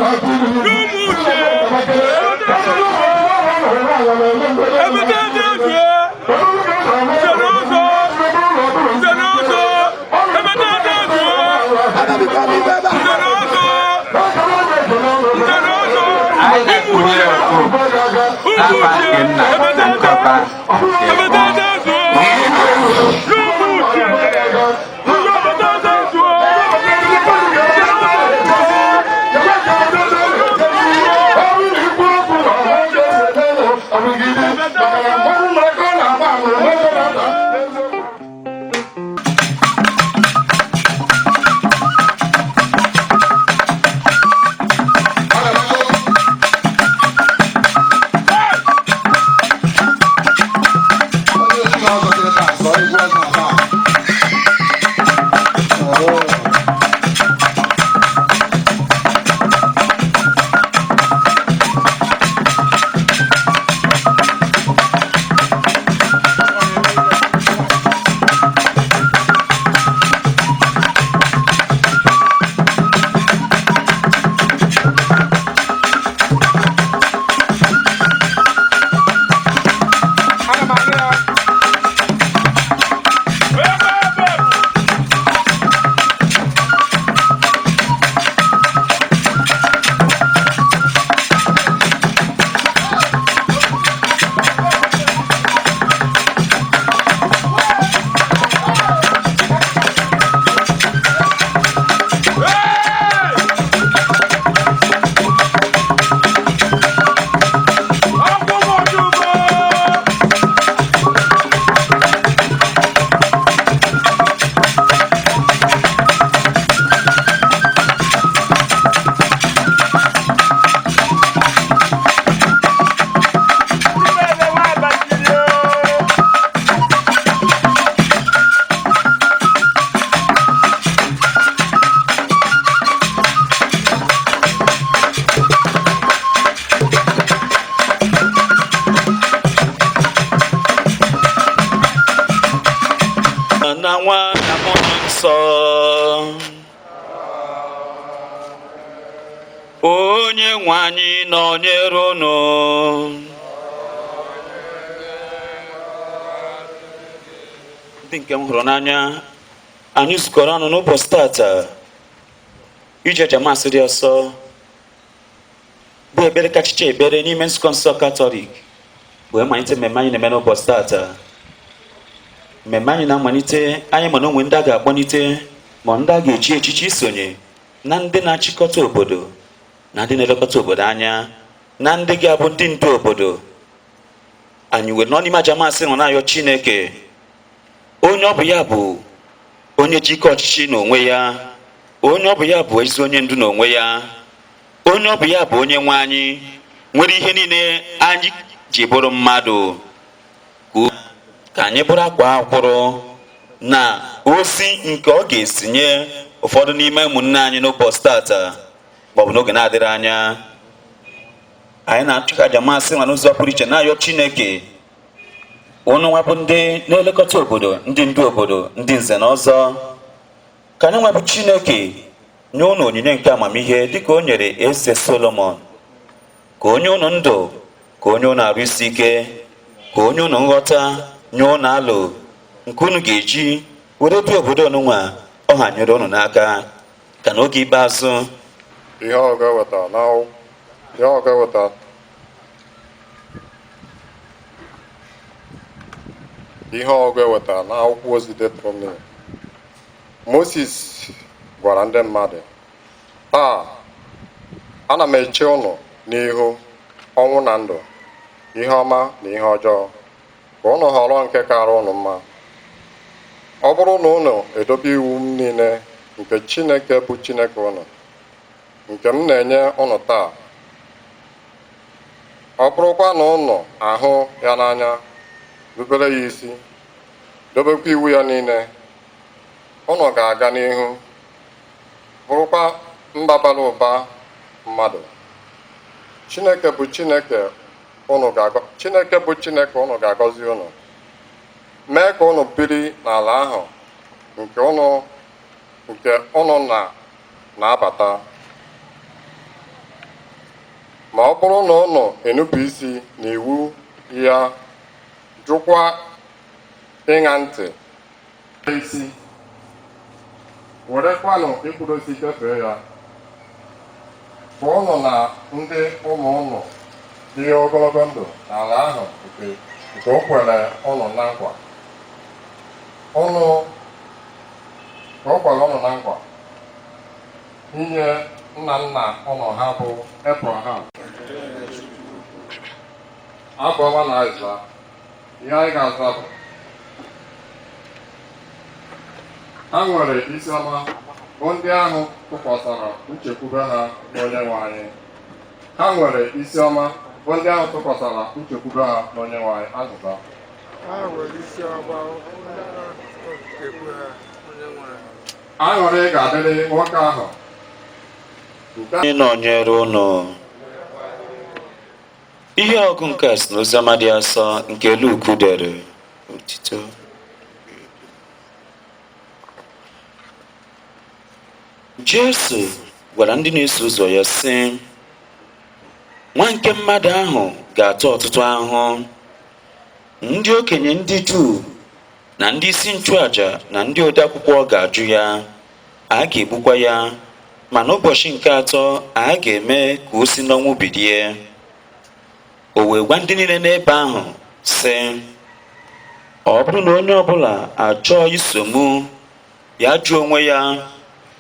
N'Ụmụuche. Ebetete zue. Nze na ọzọ. Nze na ọzọ. Ebetete zue. Nze na ọzọ. Nze na ọzọ. Anyị na-ekpughe okpu n'afa nke Nna na nke Ọkpara nke Mmụọ. Ebetete zue. N'Ụmụuche. Ebetete zue. Na Nwa na Mmụọ Nsọ. Onye nwe anyị nọnyere unu. Ndị nke m hụrụ n'anya, anyị zukọrọ ọnụ n'ụbọchị tata ije aja Maasị dị asọ, bụ ekpere kachicha ekpere n'ime nzukọ nsọ Katọlik, wee malite mmemme anyị na-eme n'ụbọchị tata. Mmemme anyị na-amalite, anyị ma na onwe ndị a ga-akpọlite ma ndị a ga-echi echichi isonye na ndị na-achịkọta obodo na ndị na-elekọta obodo anya na ndị ga-abụ ndị ndu obodo anyị. Were nọ n'ime aja Maasị nọ na-ayọ Chineke, onye ọ bụ ya bụ onye ji ike ọchịchị n'onwe ya, onye ọ bụ ya bụ ezi onye ndu n'onwe ya, onye ọ bụ ya bụ onye nwe anyị nwere ihe niile anyị ji bụrụ mmadụ, ka anyị bụrụ akwa akwụrụ na ozi nke ọ ga-esinye ụfọdụ n'ime ụmụnne anyị n'ụbọchị tata maọbụ n'oge na-adịrị anya. Anyị na-achụ aja Maasị nwa n'ụzọ pụrụ iche, na-ayọ Chineke, unu nwabụ ndị na-elekọta obodo, ndị ndu obodo, ndị nze na ọzọ, ka anyị nwabụ Chineke nye unu onyinye nke amamihe dịka o nyere Eze Solomon, ka onye unu ndụ, ka onye unu arụ isi ike, ka onye unu nghọta, nye unu alụ nke unu ga-eji were bi obodo onunwa ọ ha nyere unu n'aka ka n'oge ikpeazụ. Ihe ọgụ ewetara n'akwụkwọ ozi Deuteronomy. Moses gwara ndị mmadụ, "Taa ana m eche ụnụ n'ihu ọnwụ na ndụ, ihe ọma na ihe ọjọọ, ka ụnụ họrọ nke kara ụnụ mma. Ọ bụrụ na ụnụ edobe iwu m niile nke Chineke bụ Chineke ụnụ, nke m na-enye ụnụ taa, ọ bụrụkwa na ụnụ ahụ ya n'anya, rubere ya isi, dobekwa iwu ya niile, ụnụ ga-aga n'ihu, bụrụkwa mba bara ụba mmadụ. Chineke bụ Chineke ụnụ ga-agọzi ụnụ, mee ka ụnụ biri n'ala ahụ nke ụnụ na na-abata." Ma ọ bụrụ na ụnụ enupụ isi n'iwu ya, jụkwa ịṅa ntị isi, werekwanụ ịkwụdosi ike fee ya, ka ụnụ na ndị ụmụ ụnụ dị ogologo ndụ n'ala ahụ nke o kwere ụnụ na nkwa ụnụ ka o kwere ụnụ na nkwa inye nna nna ụnụ ha bụ Abraham. Abụ ọma na azịza. Ihe anyị ga-aza bụ: ha nwere isi ọma bụ ndị ahụ tụkwasara nchekwube ha n'Onyenwe anyị. Ha nwere isi ọma bụ ndị ahụ tụkwasara nchekwube ha n'Onyenwe anyị. Azịza. Ha nwere isi ọma ekwe ha onye nwere. Aṅụrị ga-adịrị nwoke ahụ nke Onye nọnyere ụnụ. Ihe ọgụ nke a si n'Oziọma dị asọ nke Luk dere. Otito. Jesu gwara ndị na-eso ụzọ ya sị, nwa nke mmadụ ahụ ga-ata ọtụtụ ahụhụ. Ndị okenye ndị Juu na ndị isi nchụaja na ndị odeakwụkwọ ga-ajụ ya, a ga-egbukwa ya, ma n'ụbọchị nke atọ a ga-eme ka o si n'ọnwụ bilie. O wee gwa ndị niile n'ebe ahụ sị, ọ bụrụ na onye ọbụla achọọ iso mụ, ya jụọ onwe ya,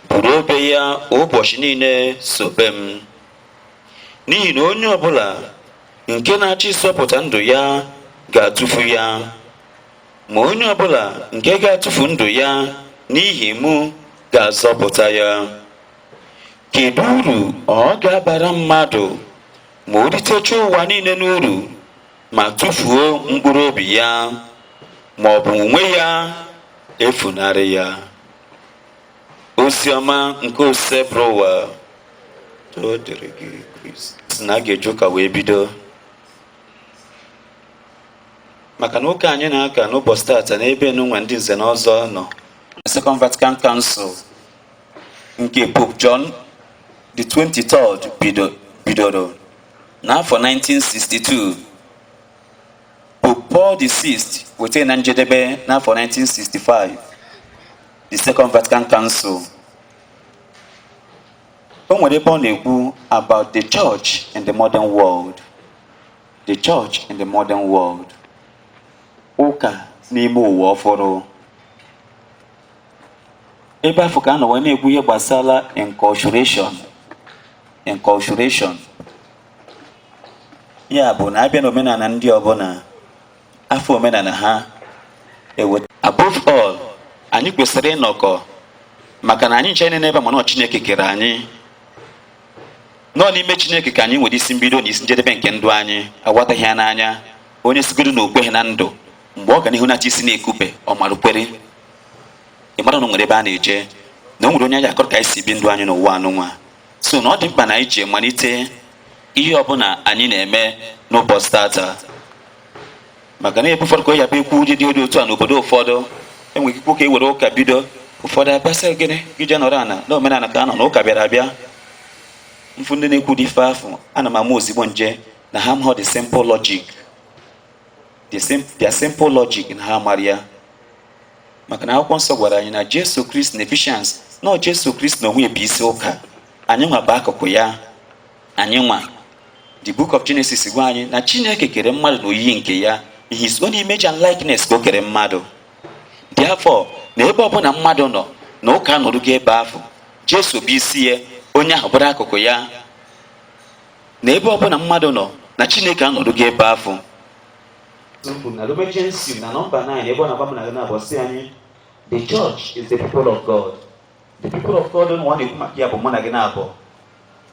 buru obe ya ụbọchị niile sobe m. N'ihi na onye ọbụla nke na-achọ ịzọpụta ndụ ya ga-atụfu ya, ma onye ọbụla nke ga-atụfu ndụ ya n'ihi mụ ga-azọpụta ya. Kedu uru ọ ga-abara mmadụ ma o ritecha ụwa niile n'uru ma tụfuo mkpụrụ obi ya, ma ọ bụ onwe ya efunarị ya? Ozi ọma nke Osebụrụwa. O dịrị gị, Kristi. Na a ga-eji ụka wee bido, maka na ụka anyị na-aka n'ụbọchị tata n'ebe nụnwa ndị nze na ọzọ nọ. Second Vatican Council nke Pope John the 23rd bidoro n'afọ 1962, Pope Paul the VI weta na njedebe n'afọ 1965. The Second Vatican Council, o nwere ebe ọ na-ekwu about the church in the modern world. The church in the modern world, ụka n'ime ụwa ọfụrụ. Ebe afọ ka a nọ wee na-ekwu ihe gbasara inculturation. Inculturation ya bụ na abịa n'omenala ndị ọbụla, afọ omenala ha eweta. Above all, anyị kwesịrị ịnọkọ, maka na anyị nche n'ebe, mana ọ Chineke kere anyị. Nọ n'ime Chineke ka anyị nwere isi mbido na isi njedebe nke ndụ anyị. Aghọtaghị ya n'anya onye sigodo na okweghị na ndụ, mgbe ọ ga n'ihu na-achị isi na-ekupe ọ mara kwere. Ị mara na o nwere ebe a na-eje, na o nwere onye anyị akọrọ ka anyị si bi ndụ anyị n'ụwa anụnwa. So na ọ dị mkpa na anyị ji malite ihe ọbụla anyị na-eme n'ụbọchị tata, maka na ebe ụfọdụ ka ọ ya bụ ekwu ụdị dị otu a n'obodo ụfọdụ, enwere ike ka e were ụka bido. Ụfọdụ abịasị gịnị gị jee nọrọ ana na omenala ka a nọ na ụka bịara abịa. Mfu ndị na-ekwu dị ife afụ, ana m ama ozigbo nje na ha amaghọ the simple logic, their simple logic na ha amara ya, maka na Akwụkwọ Nsọ gwara anyị na Jesu Kristi na Ephesians na Jesu Kristi na onwe ya bụ isi ụka. Anyị nwa bụ akụkụ ya. Anyị nwa, the Book of Genesis gwa anyị na Chineke kere mmadụ n'oyiyi nke ya. In his own image and likeness ka o kere mmadụ. Therefore, na ebe ọbụla mmadụ nọ na ụka nọrụgo ebe ahụ, Jesu bụ isi ya, onye ahụ bụrụ akụkụ ya. Na ebe ọbụla mmadụ nọ na Chineke anọrụgo ebe ahụ. Na Lumen Gentium na nọmba 9, ebe ọ na-agba m na gị na-abụ sị anyị, the church is the people of God. The people of God nwa na-ekwu maka ya bụ mụ na gị na-abụ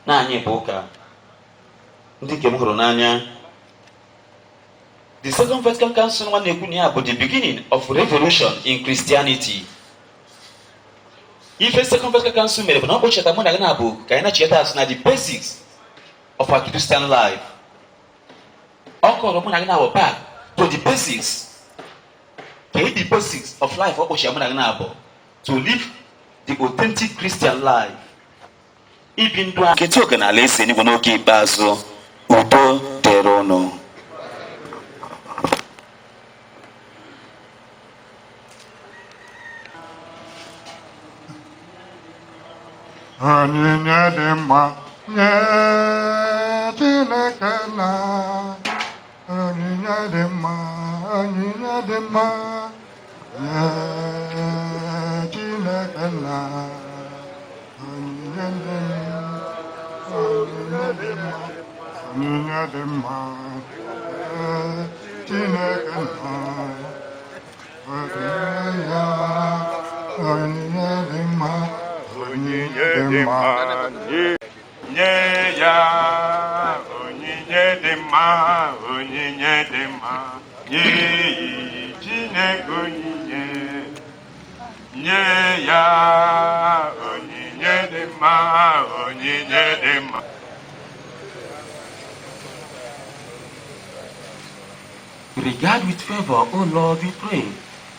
na anyị bụ ụka. Ndị nke m hụrụ n'anya, the Second Vatican Council nwa na-ekwu na ya bụ the beginning of revolution in Christianity. Ife Second Vatican Council mere bụ na ọ kpọchata mụ na gị na-abụ ka anyị na-cheta azụ na the basics of our Christian life. Ọ kọrọ mụ na gị na-abụ back to the basics. Ka the basics of life ọ kpọchara mụ na gị na-abụ to live the authentic Christian life, ibi ndụ a nketa oke n'ala eze eluigwe n'oge ikpeazụ. Udo dịrị ụnụ. Onyinye dị mma nye Chineke na onyinye dị mma, onyinye dị mma nye Chineke na onyinye dị mma, onyinye dị mma, onyinye dị mma nye Chineke na onyinye ya, onyinye dị mma, onyinye dị mma. Nye ya onyinye dị mma, onyinye dị mma, nye Chineke onyinye. Nye ya onyinye dị mma, onyinye dị mma. Regard with favor, O Lord, we pray,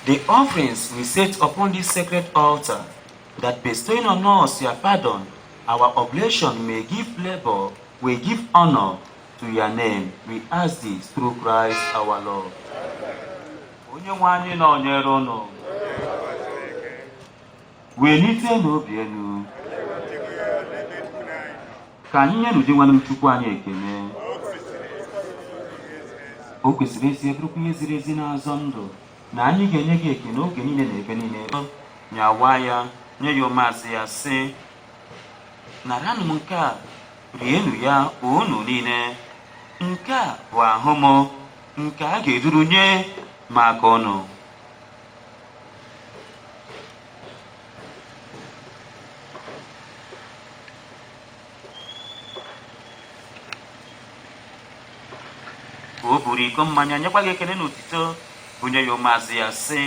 the offerings we set upon this sacred altar, that bestowing on us your pardon, our oblation may give labor, will give honor to your name. We ask this through Christ our Lord. Onye nwe anyị nọnyere unu. Welite n'obi elu. Ka anyị nye n'ụdị nwanne m Chukwu anyị ekele. O kwesịrị ezi, bụrụkwa ihe ziri ezi na-azọ ndụ na anyị ga-enye gị ekele oge niile na ebe niile. Nyawa ya, nye ya ụmụazị ya, sị: "Naranụ m nke a, rienụ ya unu niile. Nke a bụ ahụ m nke a ga-eduru nye maka unu." Ka o buru iko mmanya, nyekwa gị ekele na otito, bunye ya ụmụazị ya, sị: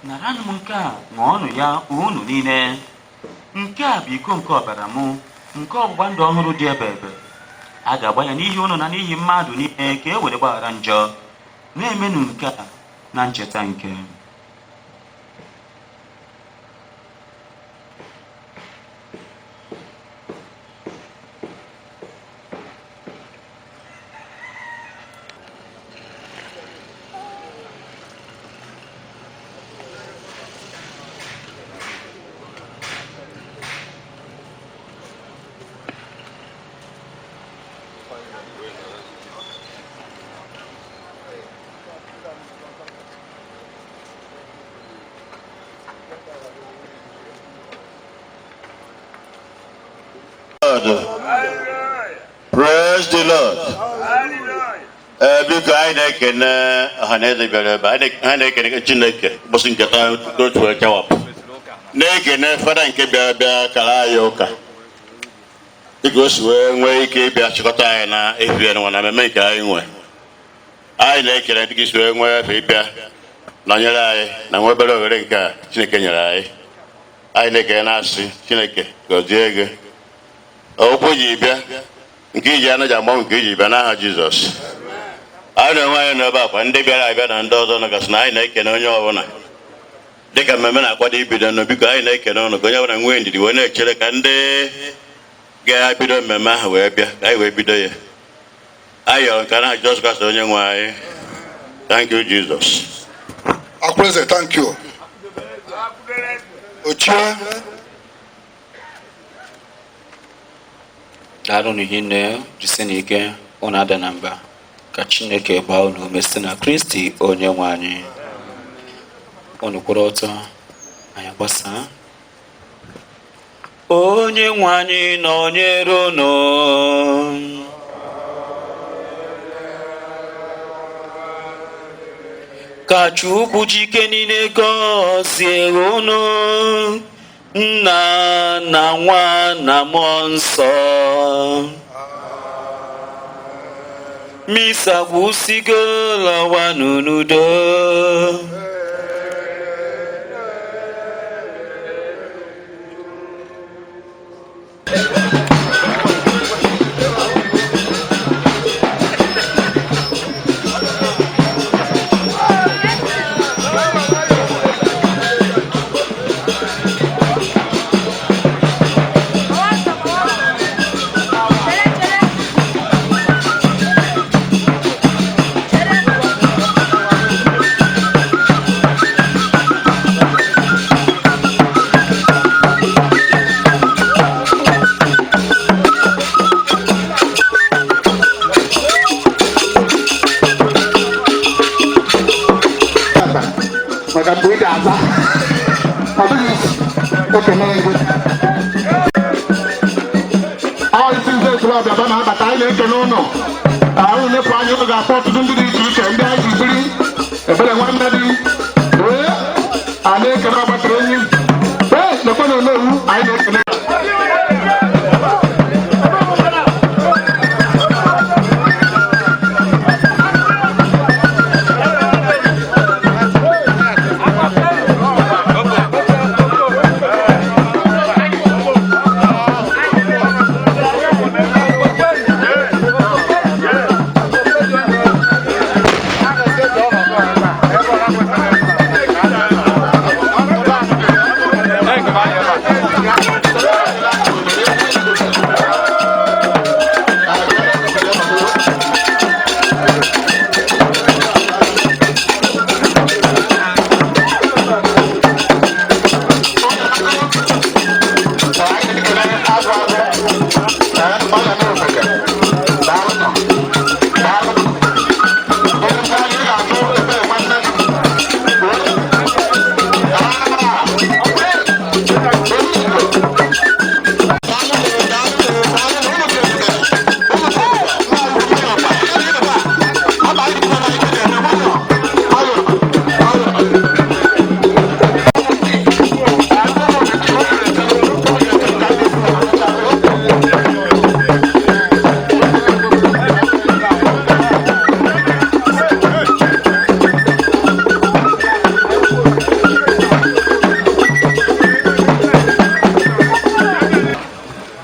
"Naranụ m nke a, ṅụọnụ ya unu niile. Nke a bụ iko nke ọbara mụ nke ọgbụgba ndụ ọhụrụ dị ebe ebe. A ga-agba ya n'ihi unu na n'ihi mmadụ niile ka e were gbaghara njọ. Na-emenụ nke a na ncheta nke m." Lord. Praise the Lord. Ee, biko, anyị na-ekene ọhaneze bịara ebe a. Anyị na-ekene Chineke ụbọchị nke taa otu wee chawapụ, na-ekene fada nke bịara bịa kara anyị ụka dịka o si wee nwee ike ịbịa chịkọta anyị na ehihie nwa na mmemme nke anyị nwe. Anyị na-ekele dịka isi wee nwee efe ịbịa nọnyere anyị na nwa obere ohere nke a Chineke nyere anyị. Anyị na-ekele, na-asị Chineke gọzie gị, okwu ji bịa nke iji anaghị agbanwe nke iji bịa n'aha Jizọs. Anyị na onwe anyị nọ ebe a kwa, ndị bịara abịa na ndị ọzọ nọgasị na anyị na-ekene onye ọbụla dịka mmemme na-akwado ibido nụ. Biko, anyị na-ekene ụnụ ka onye ọbụla nwee ndidi wee na-echere ka ndị ga-ebido mmemme ahụ wee bịa, ka anyị wee bido ya. Anyị yọrọ nke n'aha Jizọs Kraịst onye nwe anyị. Thank you, Jesus. Akweze, thank you. Ochie. Daalụ hinne, jisi n'ike unu, ada na mba. Ka Chineke gbaa unu ume site na Kristi onye nwe anyị. Unu kwụrụ ọtọ, anyị gbasaa. Onye nwe anyị nọnyere unu. Ka Chukwu jike niile gọzie unu, Nna na Nwa na Mmụọ Nsọ. Misa gwụsigo, lawanụ n'udo. Chere, chere. Ekene gị. Ọ isi ndị Ekwulọbịa ba na-abata, anyị na-ekene ụnụ. Ahụ nyepụ anyị, ụnụ ga-akpọ ọtụtụ ndị dị iche iche, ndị anyị ji biri ebere nwanne dị. Ee, anyị na-ekene ọgbatara enyi. Ee, lekwe na onowu, anyị na-ekene.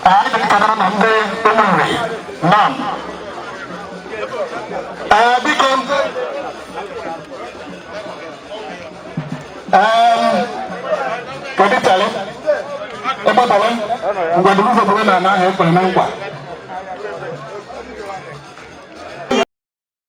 Anyị na-ekele na ndị ụmụnri nam. Ee, biko, ee, kedu chale ịgbatara ngwa ụzọ bụrụ na anaghị ekwere na nkwa.